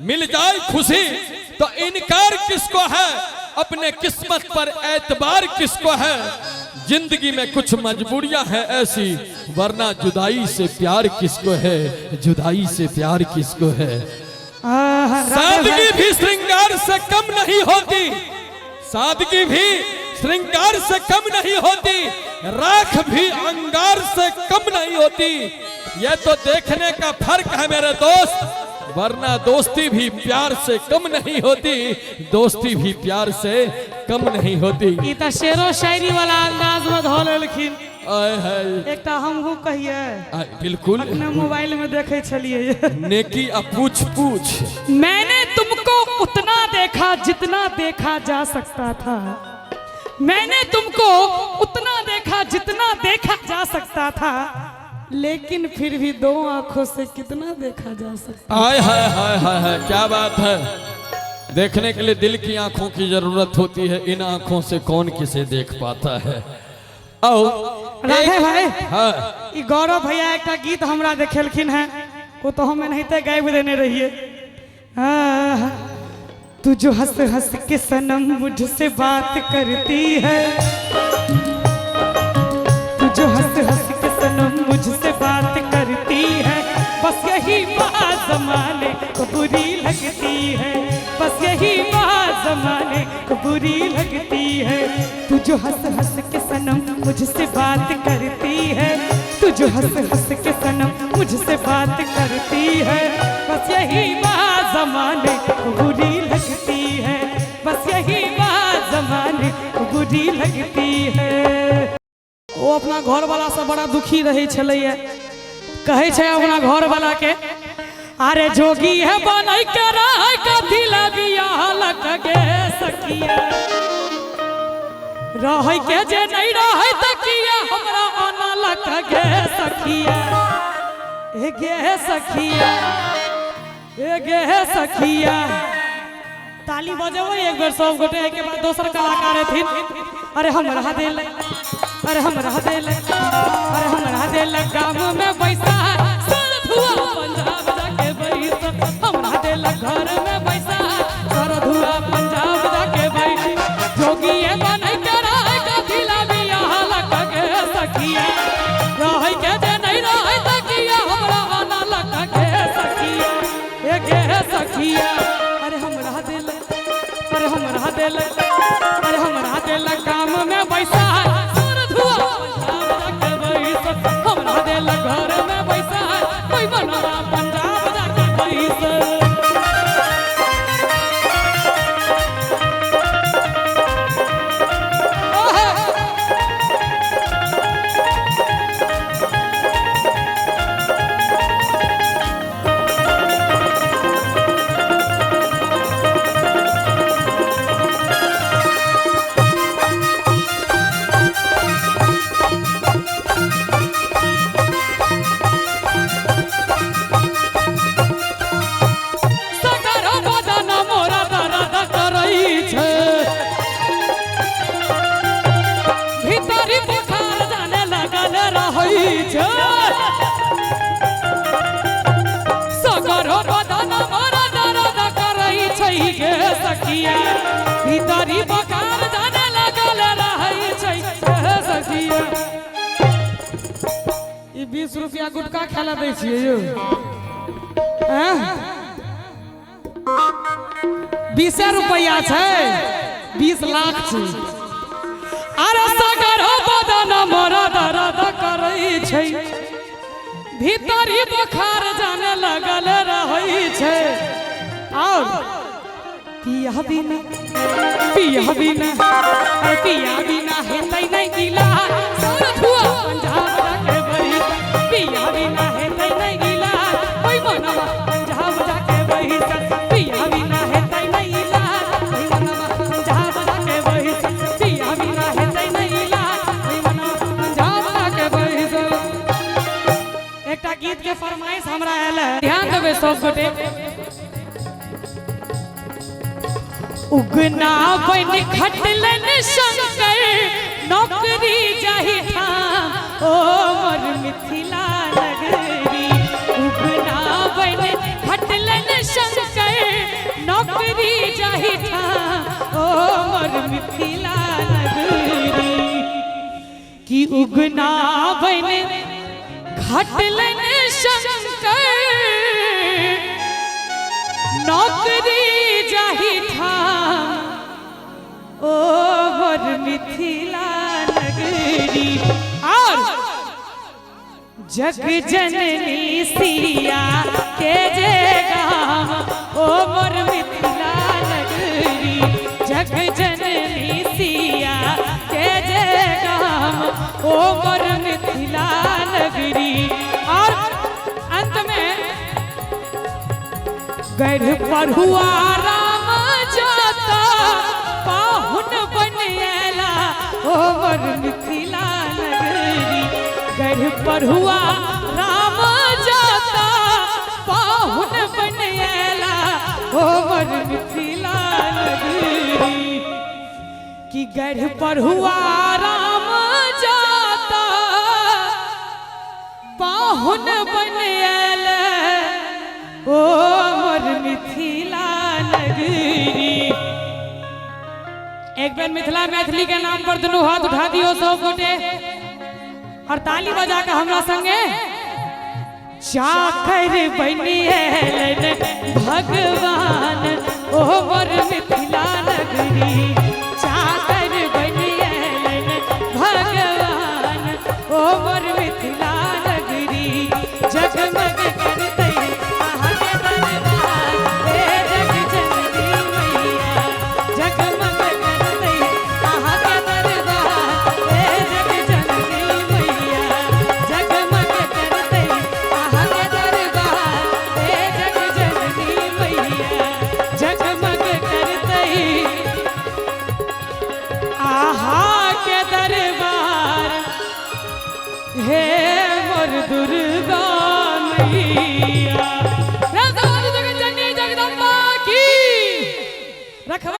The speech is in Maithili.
मिल जाए खुशी तो इनकार किसको है, अपने किस्मत पर एतबार किसको है। जिंदगी में कुछ मजबूरियां हैं ऐसी, वरना जुदाई से प्यार किसको है, जुदाई से प्यार किसको है। सादगी भी श्रृंगार से कम नहीं होती, सादगी भी श्रृंगार से कम नहीं होती, राख भी अंगार से कम नहीं होती। यह तो देखने का फर्क है मेरे दोस्त, वरना दोस्ती भी प्यार से कम नहीं होती, दोस्ती भी प्यार से कम नहीं होती। ई तऽ शेरो शायरी वाला अंदाज में धऽ लेलखिन। आय हाय। एकटा हमहूँ कहिए? आय, बिल्कुल। अपने मोबाइल में देखै छलियै। नेकी आ पूछ पूछ। मैंने तुमको उतना देखा जितना देखा जा सकता था, मैंने तुमको उतना देखा जितना देखा जा सकता था, लेकिन फिर भी दो आंखों से कितना देखा जा सकता। आय हाय हाय हाय हाय, क्या बात है। देखने के लिए दिल की आंखों की जरूरत होती है, इन आंखों से कौन किसे देख पाता है। आओ। राधे भाई। हाँ। ई गौरव भैया एकटा गीत हमरा देखेलखिन हैं, ओ तो हम एनाहिते गाबि देने रहिए। हाँ, तू जो हंस हंस के सनम मुझसे बात करती है, तू जो हंस हंस के सनम मुझसे बात करती है, बस यही बात जमाने को बुरी लगती है, बस यही बात जमाने को बुरी लगती है। तू जो हंस हंस के सनम मुझसे बात करती है, तू जो हंस हंस के सनम मुझसे बात करती है, बस यही बात जमाने को बुरी लगती है, बस यही बात जमाने को बुरी लगती है। ओ अपना घरवाला से बड़ा दुखी रहै छलैया, कहै छै अपना घरवाला के, अरे जोगी है बनै के रहै कथी ला बियाह लक गे सखिया, रहै के जे नहीं रहै त किया हमरा आना लक गे सखिया, ए गे सखिया, ए गे सखिया। ताली बजेबै एक बेर सब गोटे, एहिके बाद दोसर कलाकार एथिन। अरे हमरा देल, अरे हमरा देल, अरे हमरा देल गाम में बैसा, सर धुआ पंजाब जाके बैस, हमरा देल घर में बैसा, सर धुआ पंजाब जाके बैस, जोगी ए बनै के रहै कथी ला बियाह लक गे सखिया, रहै के जे नहीं रहै त किया हमरा आना लक गे सखिया, ए गे सखिया। अरे हमरा देल, अरे हमरा देल, अरे हमरा देल गाम में बैसा, सर धुआ पंजाब जाके बैस, हमरा देल घर में बैसा, कोई बनवा पंजाब जाके बैस। सगर बदन मोरा दर्द करै छै, भीतरी बुखार जाने लगल रहै छै, सगर बदन मोरा दर्द करै छै गे सखिया, भीतरी बुखार जाने लगल रहै छै गे सखिया। ई 20 रुपया गुटखा खेला दै छियै यौ? 20 रुपया छै, 20 लाख छै। अरे सगर बदन मोरा दर्द करै छै, भीतरी बुखार जाने लगल रहै छै, और पिया बिना, पिया बिना, अरे पिया बिना हेतै नहि इलाज, सर धुआ पंजाब जाके बैस, पिया बिना हेतै नहि इलाज, ओइ मनवा पंजाब जाके बैस, पिया बिना हेतै नहि इलाज, ओइ मनवा पंजाब जाके बैस, पिया बिना हेतै नहि इलाज, ओइ मनवा पंजाब जाके बैस। एकटा गीत के फरमाइश हमरा आयल है, ध्यान देबै सब गोटे। उगना बन खटलन शंकर नौकरी जाहि ठाम, ओ मोर मिथिला नगरी। उगना बन खटलन शंकर नौकरी जाहि ठाम ओ मोर मिथिला नगरी। कि उगना बने घटलन शंकर नौकरी जाहि ठाम ओ मोर मिथिला नगरी। और जग जननी सिया के जे गाम ओ मोर मिथिला नगरी। जग जननी सिया के जे गाम ओ मोर मिथिला नगरी। और अंत में गढ़ पर हुआ राम जाता पाहुन बन अयला ओ मोर मिथिला नगरी। गढ़ पर हुआ राम जाता पाहुन बन अयला ओ मोर मिथिला नगरी। कि गढ़ पर हुआ राम जाता पाहुन बन अयला ओ मोर मिथिला नगरी। एक बेर मिथिला मैथिली के नाम पर दुनू हाथ उठा दियो सब गोटे और ताली बजा के हमरा संगे चाकर बनि अयलन भगवान ओ मोर मिथिला नगरी। चाकर बनि अयलन भगवान ओ मोर मिथिला नगरी। जगमग करतै अहाँके दरबार हे जग जननी मैया। जगमग करतै अहाँके दरबार हे जग जननी मैया। जगमग करतै अहाँके दरबार हे जग जननी मैया। जगमग करतै अहाँके दरबार हे मोर दुर्गा मैया।